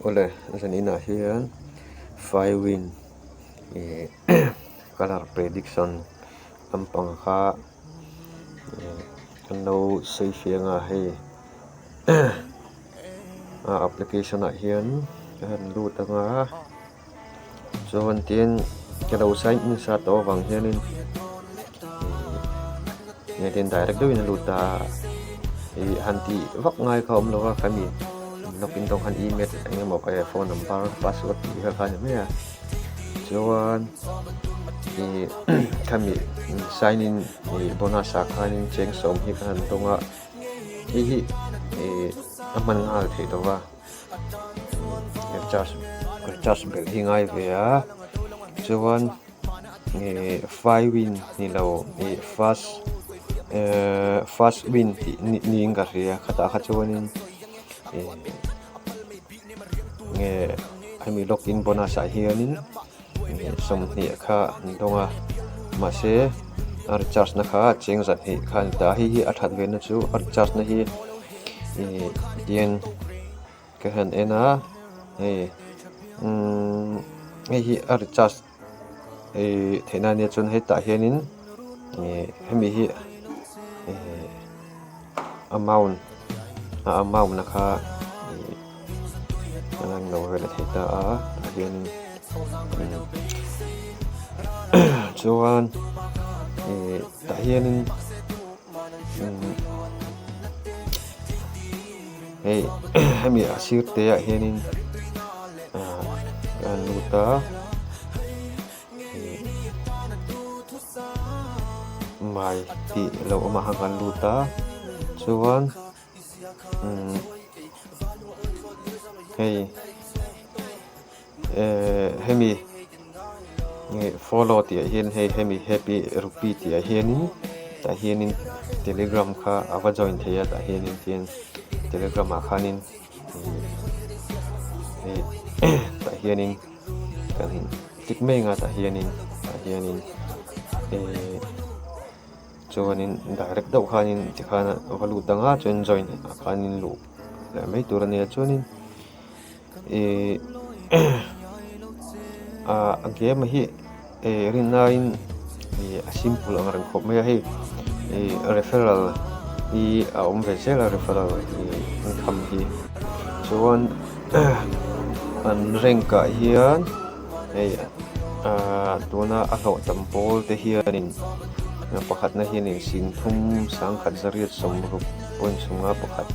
Awle zaninah hian five win ih colour prediction lampang kha ih an lo sawi fiah ang a hei a application ah hian a han lut ang a chuan tin ka lo sign in sa tawh avang hianin ih tin direct deuhin a lut a ih han tih vak ngai kha a awm lo a khami login tawng khan email eng emaw phone number password tih vel kha a ni mai a chuan ih khami sign in ih bonus ah khanin cheng sawm hi ka han dawng a hei hi ih a hman nghal theih lo va. Recharge recharge belh hi ngai ve a chuan ih five win ni lo ih fast ehh fast win tih niin ka hria khatah kha chuanin ih nge hemi login bonus ah hianin ih sawmhnih kha an dawng a mahse a recharge na kha cheng zahnih kha a ni ta a hei hi a that ve na chu a recharge na hi. Ih tiang ka han en a hei umm hei hi a recharge ih theih na ania chuan hetah hianin ih hemi hi ih amount a amount na kha ih a lang lo vel thei ta a tah hianin chuan ih tah hianin. Hei hemi a sir te ah hianin ah ka han lut a ih mai tih lo awm ah khan ka han lut a chuan umm hei. Ehh hemi ih follow tih ah hian hei hemi happy rupee tih ah hianin tah hianin telegram kha a va join thei a tah hianin tin telegram ah khanin ih ih tah hianin kan click mai ang a tah hianin tah hianin ehh chuanin direct deuh khanin tikhan a va lut ang a chuan join ah khanin luh leh mai tur a nia chuanin. Ihh ah a game hi eh rinaiin ih a simple ang reng khawp mai a hei ih referral hi a awm ve zel a referral ih income hi chuan an rank ah hian hei ah tuna a hlawh tam pawl te hianin pakhatna hianin singthum sangkhat zariat sawmruk point sawmnga pakhat.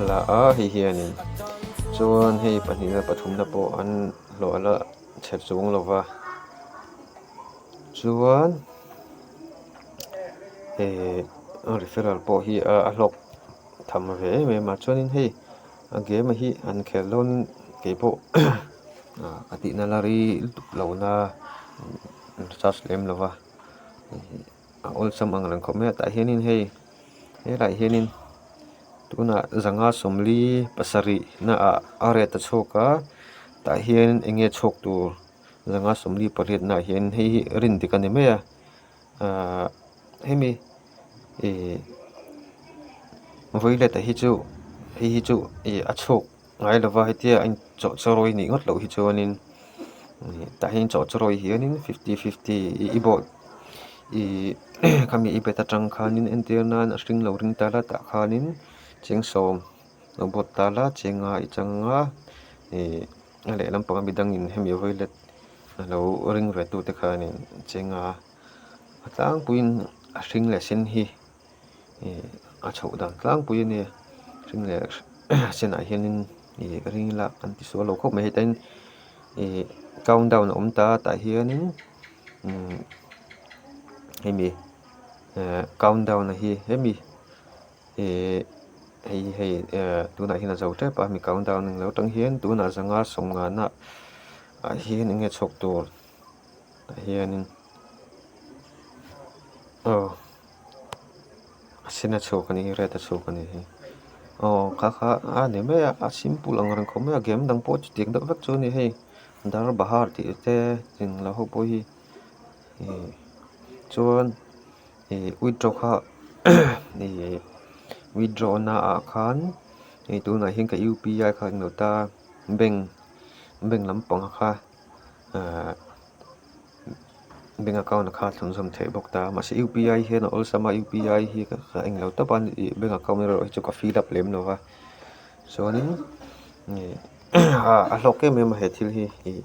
La a hei hianin chuan hei pahnihna pathumna pawh an hlawh la chhe chung lo va chuan eh referral pawh hi a hlawk tham ve em em a chuanin hei a game hi an khel dawn keipawh a tihna la rei lutuk lo na charge lem lo va. A awlsam ang reng khawp mai a tah hianin hei helaiah hianin tunah zanga sawmli pasarih naah a rate a chhuak a tah hian eng nge chhuak tur zanga sawmli pariat naah hian hei hi rin dik a ni mai a ahh hemi ih vawileta hi chu hei hi chu ih a chhuak ngai lova hetia a inchawh chawrawi nih ngawt loh hi chuanin tah hian chawh chawrawi hianin fifty fifty i bawh ih khami i bet atang khanin entir nan a hring lo ring ta la tah khanin cheng sawm lo bawt ta la chenga i chang a ih a lehlam panga midangin hemi vawilêt a lo ring ve tute khanin chenga a tlangpuiin a hring leh sen hi. Ih a chhoh dan tlangpui a nia hring leh senah hianin ih ring ila kan ti sual lo khawp mai heta in ih count down a awm ta a tah hianin umm hemi eh count down a hi hemi ih hei hei eh tunah hian a zo tep a hemi count down ang lo tang hian tunah zanga sawmngana ah hian eng nge chhuak tur tah hianin aw. A sen a chhuak a nih hi red a chhuak a nih hi aw kha kha a ni mai a a simple ang reng khawp mai a game dang pawh chutiang deuh vek chu a ni hei dar bahar tih te englo ho pawh hi ih chuan ih withdraw kha ih withdraw na ah khan. Hei tunah hian ka UPI kha englo ta bank bank lampang kha ahh bank account kha a thlunzawm theih bawk ta mahse UPI hian a awlsam a UPI hi ka englo tawp a ih bank account erawh hi chu ka fill up lem lo va chuanin ih a hlawk em em a he thil hi ih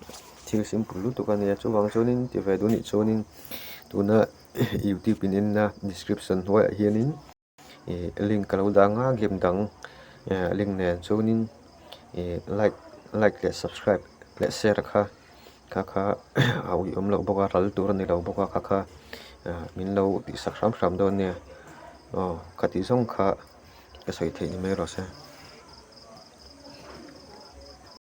thil simple lutuk a nia chuvang chuanin ti ve duh anih chuanin tuna youtube in enna description hnuaiah hianin. Ih link ka lo dah ang a game dang eh link nen chuanin ih like like leh subscribe leh share kha kha kha a uiawm loh bawk a ral tur a ni lo bawk a kha kha ah min lo tihsak hram hram dawn nia aw ka tih zawng kha ka sawi theih ni mai rawh se.